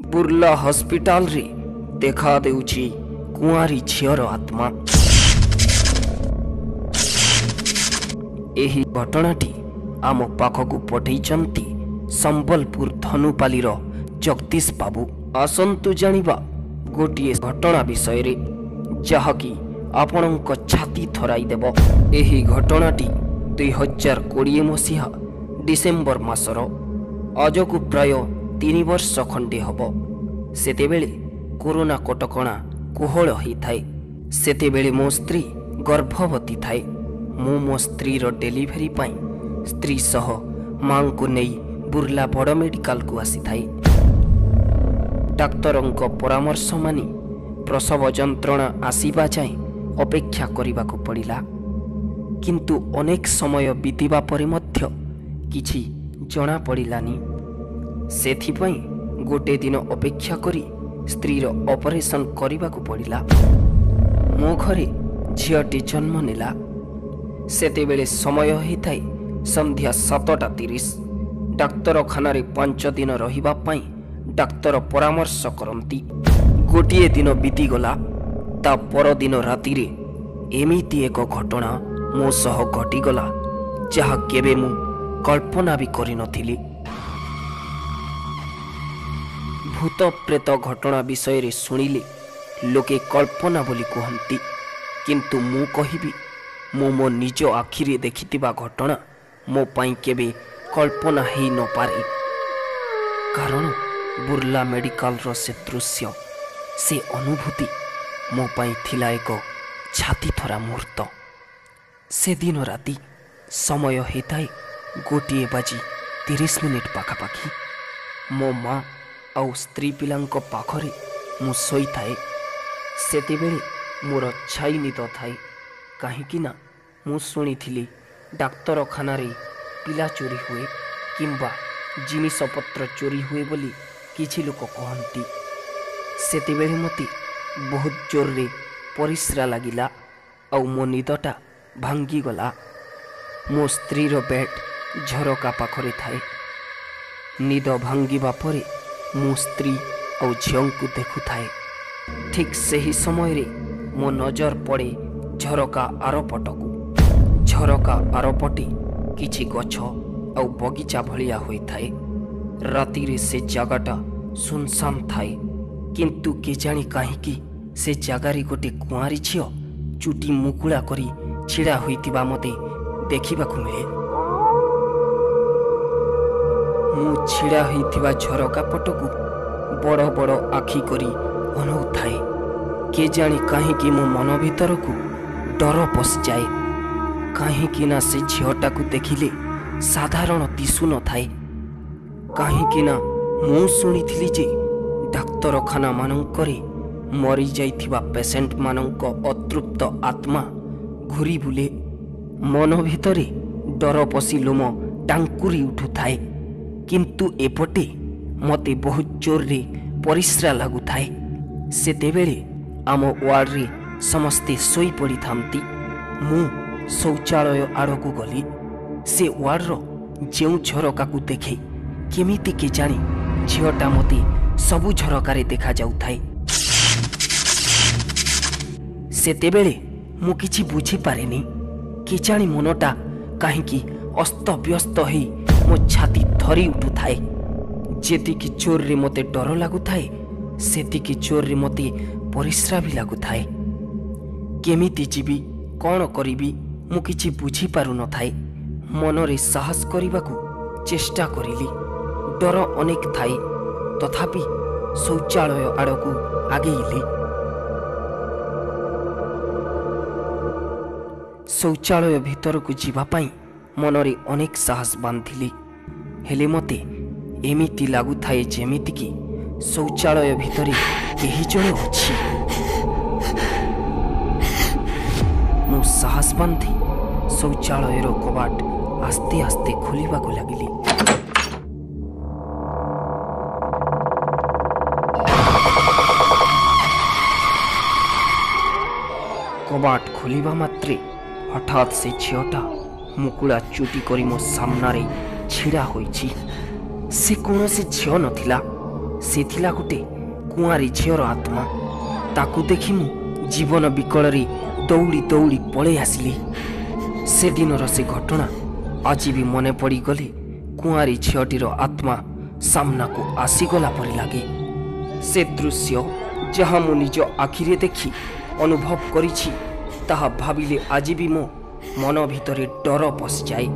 ବୁର୍ଲା ହସ୍ପିଟାଲରେ ଦେଖାଦେଉଛି କୁଆଁରୀ ଝିଅର ଆତ୍ମା। ଏହି ଘଟଣାଟି ଆମ ପାଖକୁ ପଠେଇଛନ୍ତି ସମ୍ବଲପୁର ଧନୁପାଲିର ଜଗଦୀଶ ବାବୁ। ଆସନ୍ତୁ ଜାଣିବା ଗୋଟିଏ ଘଟଣା ବିଷୟରେ, ଯାହାକି ଆପଣଙ୍କ ଛାତି ଥରାଇ ଦେବ। ଏହି ଘଟଣାଟି 2020 ମସିହା ଡିସେମ୍ବର ମାସର, ଆଜକୁ ପ୍ରାୟ 3 ବର୍ଷ ଖଣ୍ଡେ ହେବ। ସେତେବେଳେ କରୋନା କଟକଣା କୋହଳ ହୋଇଥାଏ। ସେତେବେଳେ ମୋ ସ୍ତ୍ରୀ ଗର୍ଭବତୀ ଥାଏ। ମୁଁ ମୋ ସ୍ତ୍ରୀର ଡେଲିଭରି ପାଇଁ ସ୍ତ୍ରୀ ସହ ମାଙ୍କୁ ନେଇ ବୁର୍ଲା ବଡ଼ ମେଡ଼ିକାଲକୁ ଆସିଥାଏ। ଡାକ୍ତରଙ୍କ ପରାମର୍ଶ ମାନି ପ୍ରସବ ଯନ୍ତ୍ରଣା ଆସିବା ଯାଏଁ ଅପେକ୍ଷା କରିବାକୁ ପଡ଼ିଲା, କିନ୍ତୁ ଅନେକ ସମୟ ବିତିବା ପରେ ମଧ୍ୟ କିଛି ଜଣାପଡ଼ିଲାନି। ସେଥିପାଇଁ ଗୋଟେ ଦିନ ଅପେକ୍ଷା କରି ସ୍ତ୍ରୀର ଅପରେସନ୍ କରିବାକୁ ପଡ଼ିଲା। ମୋ ଘରେ ଝିଅଟି ଜନ୍ମ ନେଲା। ସେତେବେଳେ ସମୟ ହୋଇଥାଏ ସନ୍ଧ୍ୟା 7:30। ଡାକ୍ତରଖାନାରେ 5 ଦିନ ରହିବା ପାଇଁ ଡାକ୍ତର ପରାମର୍ଶ କରନ୍ତି। ଗୋଟିଏ ଦିନ ବିତିଗଲା। ତା ପରଦିନ ରାତିରେ ଏମିତି ଏକ ଘଟଣା ମୋ ସହ ଘଟିଗଲା, ଯାହା କେବେ ମୁଁ କଳ୍ପନା ବି କରିନଥିଲି। ଭୂତ ପ୍ରେତ ଘଟଣା ବିଷୟରେ ଶୁଣିଲେ ଲୋକେ କଳ୍ପନା ବୋଲି କୁହନ୍ତି, କିନ୍ତୁ ମୁଁ କହିବି ମୁଁ ମୋ ନିଜ ଆଖିରେ ଦେଖିଥିବା ଘଟଣା ମୋ ପାଇଁ କେବେ କଳ୍ପନା ହେଇନପାରେ। କାରଣ ବୁର୍ଲା ମେଡ଼ିକାଲର ସେ ଦୃଶ୍ୟ, ସେ ଅନୁଭୂତି ମୋ ପାଇଁ ଥିଲା ଏକ ଛାତିଥରା ମୁହୂର୍ତ୍ତ। ସେଦିନ ରାତି ସମୟ ହେଇଥାଏ 1:30 ପାଖାପାଖି। ମୋ ମା ଆଉ ସ୍ତ୍ରୀ ପିଲାଙ୍କ ପାଖରେ ମୁଁ ଶୋଇଥାଏ। ସେତେବେଳେ ମୋର ଛାଇ ନିଦ ଥାଏ, କାହିଁକି ନା ମୁଁ ଶୁଣିଥିଲି ଡାକ୍ତରଖାନାରେ ପିଲା ଚୋରି ହୁଏ କିମ୍ବା ଜିନିଷପତ୍ର ଚୋରି ହୁଏ ବୋଲି କିଛି ଲୋକ କହନ୍ତି। ସେତେବେଳେ ମୋତେ ବହୁତ ଜୋରରେ ପରିସ୍ରା ଲାଗିଲା ଆଉ ମୋ ନିଦଟା ଭାଙ୍ଗିଗଲା। ମୋ ସ୍ତ୍ରୀର ବେଡ୍ ଝରକା ପାଖରେ ଥାଏ। ନିଦ ଭାଙ୍ଗିବା ପରେ ମୁଁ ସ୍ତ୍ରୀ ଆଉ ଝିଅଙ୍କୁ ଦେଖୁଥାଏ। ଠିକ୍ ସେହି ସମୟରେ ମୋ ନଜର ପଡ଼େ ଝରକା ଆରପଟକୁ। ଝରକା ଆରପଟେ କିଛି ଗଛ ଆଉ ବଗିଚା ଭଳିଆ ହୋଇଥାଏ। ରାତିରେ ସେ ଜାଗାଟା ସୁନସାନ ଥାଏ, କିନ୍ତୁ କେଜାଣି କାହିଁକି ସେ ଜାଗାରେ ଗୋଟେ କୁଆଁରୀ ଝିଅ ଚୁଟି ମୁକୁଳା କରି ଛିଡ଼ା ହୋଇଥିବା ମୋତେ ଦେଖିବାକୁ ମିଳେ। ମୁଁ ଛିଡ଼ା ହୋଇଥିବା ଝରକା ପଟକୁ ବଡ଼ ବଡ଼ ଆଖି କରି ଅନଉଥାଏ। କେଜାଣି କାହିଁକି ମୋ ମନ ଭିତରକୁ ଡର ପଶିଯାଏ, କାହିଁକି ନା ସେ ଝିଅଟାକୁ ଦେଖିଲେ ସାଧାରଣ ଦିଶୁ ନଥାଏ। କାହିଁକି ନା ମୁଁ ଶୁଣିଥିଲି ଯେ ଡାକ୍ତରଖାନାମାନଙ୍କରେ ମରିଯାଇଥିବା ପେସେଣ୍ଟମାନଙ୍କ ଅତୃପ୍ତ ଆତ୍ମା ଘୁରି ବୁଲେ। ମନ ଭିତରେ ଡର ପଶି ଲୋମ ଟାଙ୍କୁରି ଉଠୁଥାଏ, କିନ୍ତୁ ଏପଟେ ମୋତେ ବହୁତ ଜୋରରେ ପରିସ୍ରା ଲାଗୁଥାଏ। ସେତେବେଳେ ଆମ ୱାର୍ଡ଼ରେ ସମସ୍ତେ ଶୋଇପଡ଼ିଥାନ୍ତି। ମୁଁ ଶୌଚାଳୟ ଆଡ଼କୁ ଗଲି। ସେ ୱାର୍ଡ଼ର ଯେଉଁ ଝରକାକୁ ଦେଖେ, କେମିତି କେଜାଣି ଝିଅଟା ମୋତେ ସବୁ ଝରକାରେ ଦେଖାଯାଉଥାଏ। ସେତେବେଳେ ମୁଁ କିଛି ବୁଝିପାରେନି। କେଜାଣି ମନଟା କାହିଁକି ଅସ୍ତବ୍ୟସ୍ତ ହେଇ ମୋ ଛାତି ଥରି ଉଠୁଥାଏ। ଯେତିକି ଜୋରରେ ମୋତେ ଡର ଲାଗୁଥାଏ, ସେତିକି ଜୋରରେ ମୋତେ ପରିସ୍ରା ବି ଲାଗୁଥାଏ। କେମିତି ଯିବି, କ'ଣ କରିବି, ମୁଁ କିଛି ବୁଝିପାରୁନଥାଏ। ମନରେ ସାହସ କରିବାକୁ ଚେଷ୍ଟା କରିଲି। ଡର ଅନେକ ଥାଏ, ତଥାପି ଶୌଚାଳୟ ଆଡ଼କୁ ଆଗେଇଲି। ଶୌଚାଳୟ ଭିତରକୁ ଯିବା ପାଇଁ ମନରେ ଅନେକ ସାହସ ବାନ୍ଧିଲି, ହେଲେ ମୋତେ ଏମିତି ଲାଗୁଥାଏ ଯେମିତିକି ଶୌଚାଳୟ ଭିତରେ କେହି ଜଣେ ଅଛି। ମୁଁ ସାହସ ବାନ୍ଧି ଶୌଚାଳୟର କବାଟ ଆସ୍ତେ ଆସ୍ତେ ଖୋଲିବାକୁ ଲାଗିଲି। କବାଟ ଖୋଲିବା ମାତ୍ରେ ହଠାତ୍ ସେ ଝିଅଟା ମୁକୁଳା ଚୁଟି କରି ମୋ ସାମ୍ନାରେ ଛିଡ଼ା ହୋଇଛି। ସେ କୌଣସି ଝିଅ ନଥିଲା, ସେ ଥିଲା ଗୋଟେ କୁଆଁରୀ ଝିଅର ଆତ୍ମା। ତାକୁ ଦେଖି ମୁଁ ଜୀବନ ବିକଳରେ ଦୌଡ଼ି ଦୌଡ଼ି ପଳେଇ ଆସିଲି। ସେଦିନର ସେ ଘଟଣା ଆଜି ବି ମନେ ପଡ଼ିଗଲେ କୁଆଁରୀ ଝିଅଟିର ଆତ୍ମା ସାମ୍ନାକୁ ଆସିଗଲା ପରି ଲାଗେ। ସେ ଦୃଶ୍ୟ ଯାହା ମୁଁ ନିଜ ଆଖିରେ ଦେଖି ଅନୁଭବ କରିଛି, ତାହା ଭାବିଲେ ଆଜି ବି ମୋ ମନ ଭିତରେ ଡର ପଶିଯାଏ।